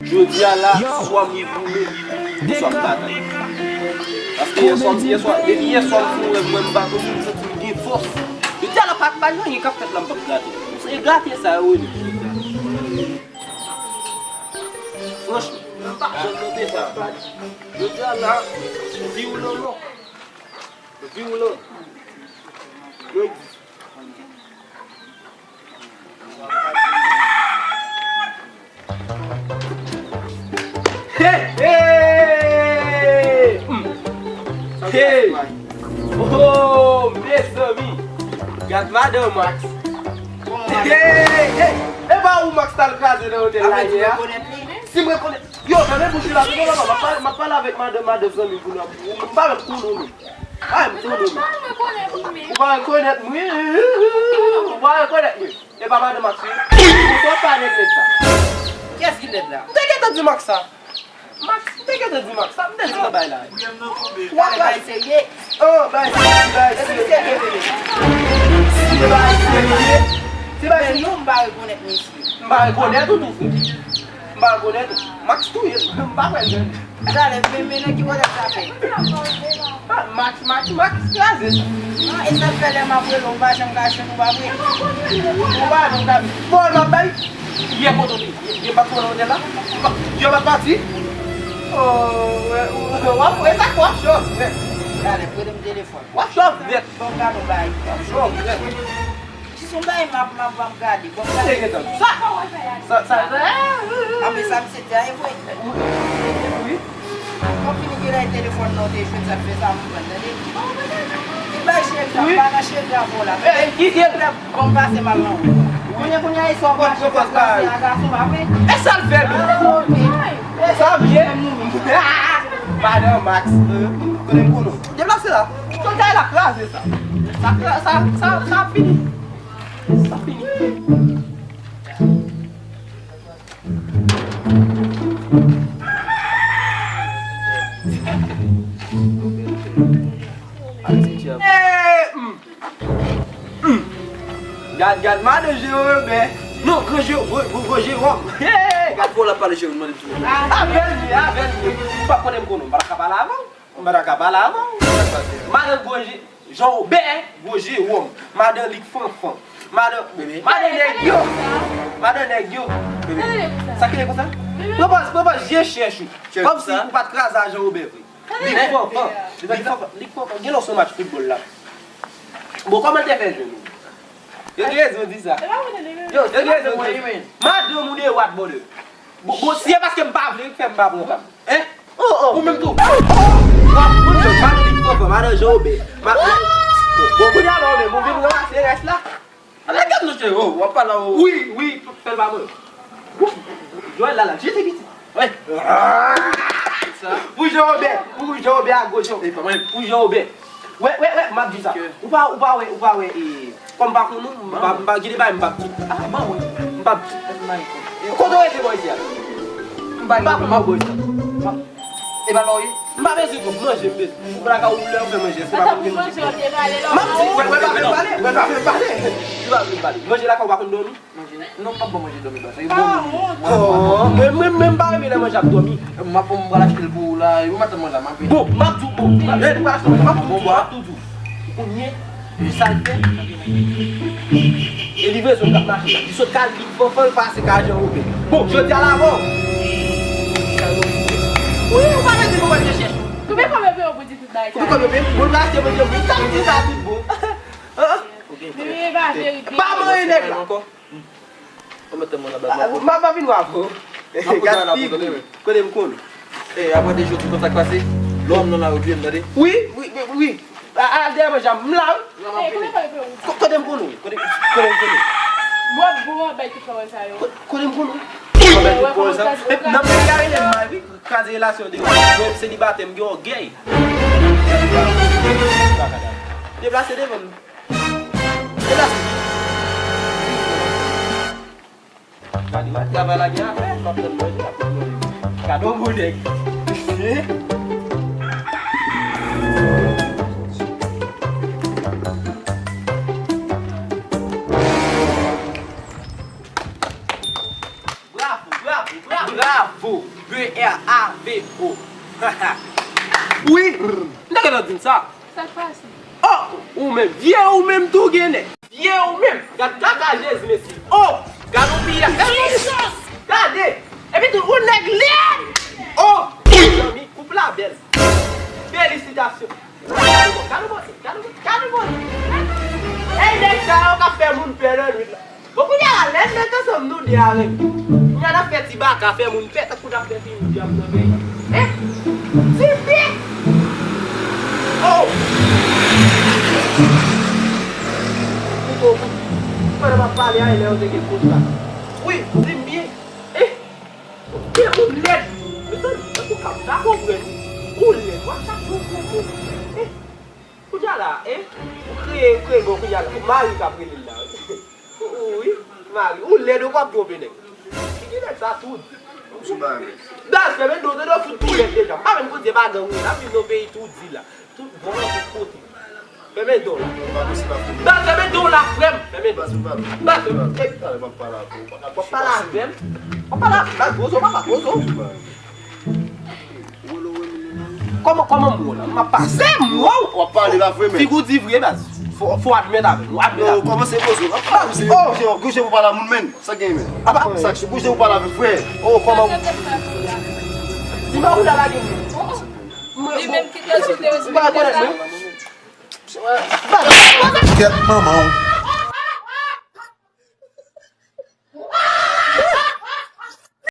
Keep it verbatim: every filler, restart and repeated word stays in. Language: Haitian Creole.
Jodi a la, swa m goumen, swa m batay. Paske yèswa, yèswa, depi yèswa m fin wè mwen m pa konn, m santi m gen fòs. Jodi a la, pa, pa gen anyen k ap fèt la, m p ap grate. Se grate sa yo rele. Franchman, m pa janm tande sa. Jodi a la, vi ou lanmò. Vi ou lanmò. Yo di. Hey, hey! Mm. Hey! Oh, mezanmi! Gad madan Max! Hey, hey! E pa ou Max t al kraze nan otèl la yè a? Si m rekonèt. Yo, fèmen bouch ou la, non, non, non, m ap pale, m ap pale avèk madan, madan zanmi pou nou. M pa menm konnen w menm. Pa menm konnen w menm. Ou pa rekonèt mwen. Ou pa rekonèt mwen. E pa madan Max wi. Ou pa nèg nèg sa. Kiyès ki nèg la? M te gentan di Max sa. Max, m te gentan di Max sa. M te di nan bay la. Ou ap bay serye. Oh, bay serye, bay serye. Se bay serye. Se bay serye. Non, m pa rekonèt mesye. M pa rekonèt ou tou, frè. M pa rekonèt ou. Max touye m. M pa kwè l menm. Talè, men, men nan ki kote sa fè? Ah, Max, Max, Max kraze sa. Non, e sa k fè lè m ap rele w, ou pa janm ka jwenn ou, pa vre? Ou pa janm ka. Bon, l ap bay. Byen kote w te ye? Byen pa konnen w te la? Yo pa pati? Oh, w ap, e sa k w ap chòf, frè? Talè, prete m telefòn. W ap chòf nèt. Bon, gade yon bagay. W ap chòf nèt. Si se yon bagay m ap, m ap, m ap gade. Bon, gade. Sa, sa, sa, sa. Apre sa, misye te a, e vre. Wi. Konpini ki lè telefòn nan te jwenn sa fè sa, m konprann, tande. Ki bay cheri sa, pa nan cheri avè w la. Eh, ki, ki? Bon, m pase mal nan ou. Kounye, kounye a, e sa w pral chèche pase a gason, pa vre? E sa l fè, menm. E sa m ye. Madan Max, kote m konnen w? Deplase la. Tout kay la kraze sa. Sa, sa, sa, sa fini. Sa fini. Gad, gad, madan Jerome. Non, gran Jewòm. Gad fò l ap pale Jerome, mande m sou. Avè l ye, avè l ye. Ou pa konnen m konnen w. M pa ta ka pale avè w. M pa ta ka pale avè w. Madan Gwo Je-, Jan Obè, Gwo Jewòm. Madan Lik Fanfan. Madan, madan nèg yo. Madan nèg yo. Sa ki lè konsa? Pran pòz, pran pòz je chèch ou. Kòmsi ou pa t kraze a Jan Obè vre. Lik Fanfan. Lik Fanfan. Lik Fanfan. Gen lè w se yon match foutbòl la. Bon, kòman l te fè jwenn ou? Yo gen rezon di sa. Yo, yo gen rezon di sa. Madanm ou de wat bòdè. Bon, bon, si e paske m pa vle, fè m pa pran pa m. Hein? Oh, oh. Ou menm tou. W ap konn jwenn madan Lik Fanfan, madan Jan Obè. Ma-, bon, bon, kounye a la, ou menm, ou vin ranmase rès la. Ala gad nou, cheri, oh, w ap pale, oh. Wi, wi, fè l pa mwen. Jwèl la, la, jete piti. Wi. Pou Jan Obè, pou Jan Obè a gwo Jan. E pa mwen. Pou Jan Obè. Wè, wè, wè, m ap di sa. Ou pa, ou pa wè, ou pa wè, e, kòm m pa konn ou, m pa, m pa gen de bagay, m p ap di. Ah, ban mwen. M p ap di. Kote w rete bò isi a? M pa gen bò isi a. E pa la w ye? M pa bezwen twòp manje, m bezwen. Ou pa ka ou lè w fè manje, se pa pou manje. M ap di, wè, wè, pa fè m pale, wè, pa fè m pale. Ou pa fè m pale. Manje lakay ou pa konn dòmi? Manje. Non, m p ap ba w manje dòmi, baz. E bon, mwen, mwen, mwen, mwen pa renmen lè manje ap dòmi. M ap, m pral achte l pou ou la, e ou maten mwen la, m ap vini. Bon, m ap di w, bon, m ap, e, m ap tou di w, m ap tou di w. Ou konn ye, e sa l fè. E livrezon k ap mache la. Li sot kay Lik Fanfan, l pase kay Jan Obè. Bon, jodi a la, bon. Wi, ou pa mete pou mwen chèche. Konbyen kòb yo peye w pou di tout bagay sa? Konbyen kòb yo peye m? Bon, l achte manje, wi, sa m di sa tout bon. Hein? Li pa verite. Pa manyen nèg la. Ou mete mwen nan baz la. M ap, m ap vin wè avè w. Gad figi. Kote m konn ou? Eh, apre de jou, tout konn sa k pase. Lè w nan lari, ou bliye m, tande? Wi, wi, wi, wi. A, al dèyè manje a, m la, wi. Ko-, kote m konn ou? Kote, kote m konn ou? Bwè bon, bay tout pawòl sa yo. Ko-, kote m konn ou? Bay tout pawòl sa. Nan peyi a rele m mal, wi. Kraze relasyon de. Mwen selibatè, m gen ògèy. Deplase devan m. Gade, travay la gen afè, m ap tann manje, m ap tann manje. Gade yon bon nèg. Bravo, bravo, bravo. Bravo. O, B R A V O. Wi, m te gentan di n sa. Sa k pase? Oh, ou menm, vye ou menm tou gen nèg. Vye ou menm, gad kaka Jezi, mesye. Oh, gad ou piya. Gade, gade. Epi tou, ou nèg lèd. Oh, mezanmi, koup la bèl. Felisitasyon. Gade bon, gade bon, gade bon, gade bon. Ey, nèg sa yo k ap fè moun pè nan nwit la. Bon, kounye a la, lè n met ansanm nou de avè m, kounye a n ap fè ti baka, fè moun pè tankou n ap fè figi dyab nan peyi. Hein? Ti pye! Oh! Kouto, kouto. Pandan m ap pale a, e lè yo te gen kout la. Wi, di m byen. Eh! Gen moun lèd. Mezanmi, tankou k ap ta konprann. Ou lèd, w ap ta konprann. Eh! Kounye a la, eh, ou kreye, ou kreye bon kounye a la. Mari k ap rele l la, wi. Wi, Mari, ou lèd, ou p ap twonpe nèg. Ki nèg sa tou di? Baz, fèmen do, tande w fout tou lèd deja. M pa menm konn se pa gang ou ye, n ap viv nan peyi tou di la. Tout bon nan tout kote. Fèmen do la. Baz, fèmen do la, frè m. Fèmen do. Baz, fèmen. W ap pale avè m? W ap pale avè m? Baz, poze w, papa, poze w. Kòman, kòman m wè w la? M ap pase m wè w. W ap pale la vre, men. Figi w di vre, baz. Fò, fò admèt avè nou, admèt avè nou. Non, kòmanse poze w. W ap pale, se bouje, bouje pou pale a moun, men. Sa gen, men. Apa? Sa, bouje pou pale avè frè. Oh, kòman? Di m a ou la lage m. Li menm ki te sou te. M pa rekonèt, men. Kèt manman w.